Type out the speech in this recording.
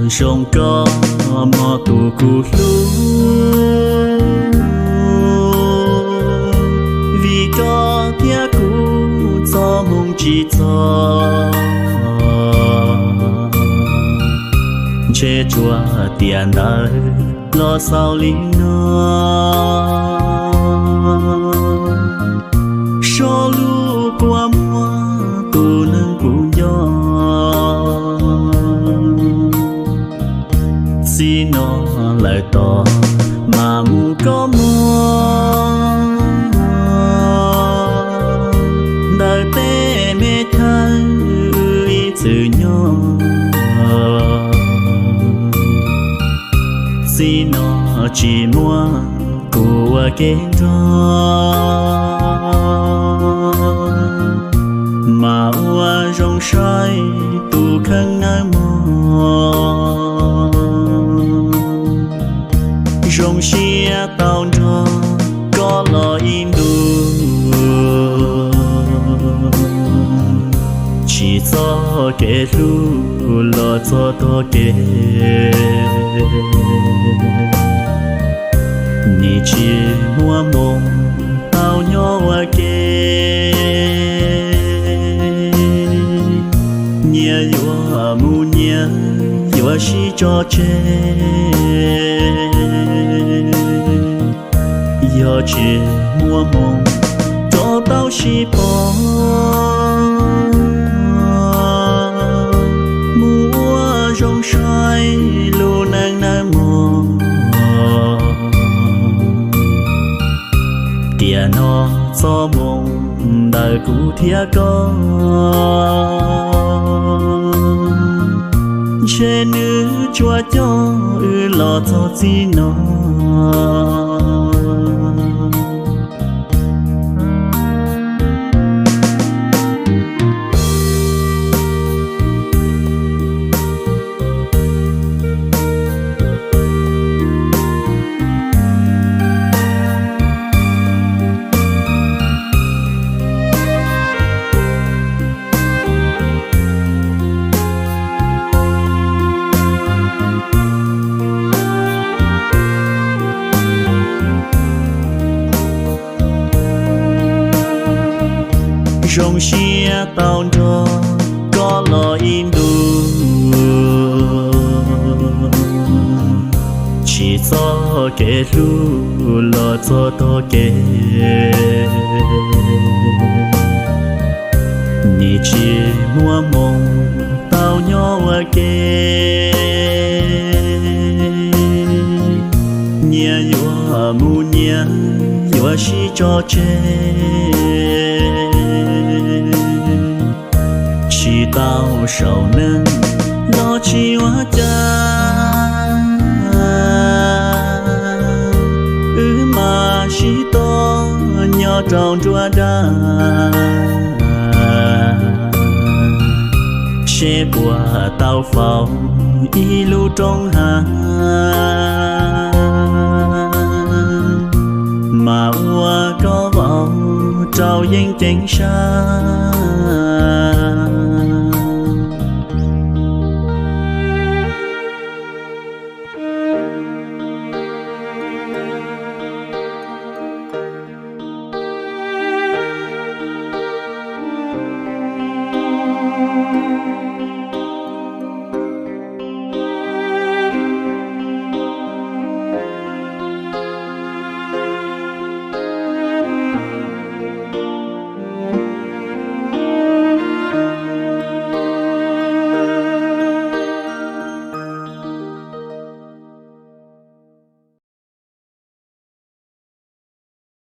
Zoo koj mog tus kuv hlub, vim koj thiab kuv txoj hmoo tsis txog. Ntshe tsuas tiam ntawd los xaus li no, sob lub kua muag tus neeg kuv nco. Txij no lawm tos mas mus koj mog, ntawm tej me chaw wb ib txwm nyob. Txij no tsis muaj kuv ua ke nrog, mas ua zoo saib tus kheej nawb mog. Zoo siab tau nrog koj los ib ntus, tsis txog kev hlub los txog tog kev. Nim tsis muaj moo tau nyob ua ke, nyias yuav mus nyias, yuav sib tso tseg. Yog tsis muaj moo rov tau sib pom, mus ua zoo saib lub neej nawb mog. Tiam no txoj moo ntawm kuv thiab koj, ntshe nws tsuas coj wb los txog txij no. Zoo siab tau nrog koj los ib ntus, tsis txog kev hlub los txog tog kev. Nim tsis muaj moo tau nyob ua ke, nyias yuav mus nyias, yuav sib tso tseg. Tsis tau saum neej los tsis ua cas, wb mam sib tog nyob rau nruab nrab, seb puas tau faus ib lub roob hav, mas ua koj vauv rau yeeb ceev sab.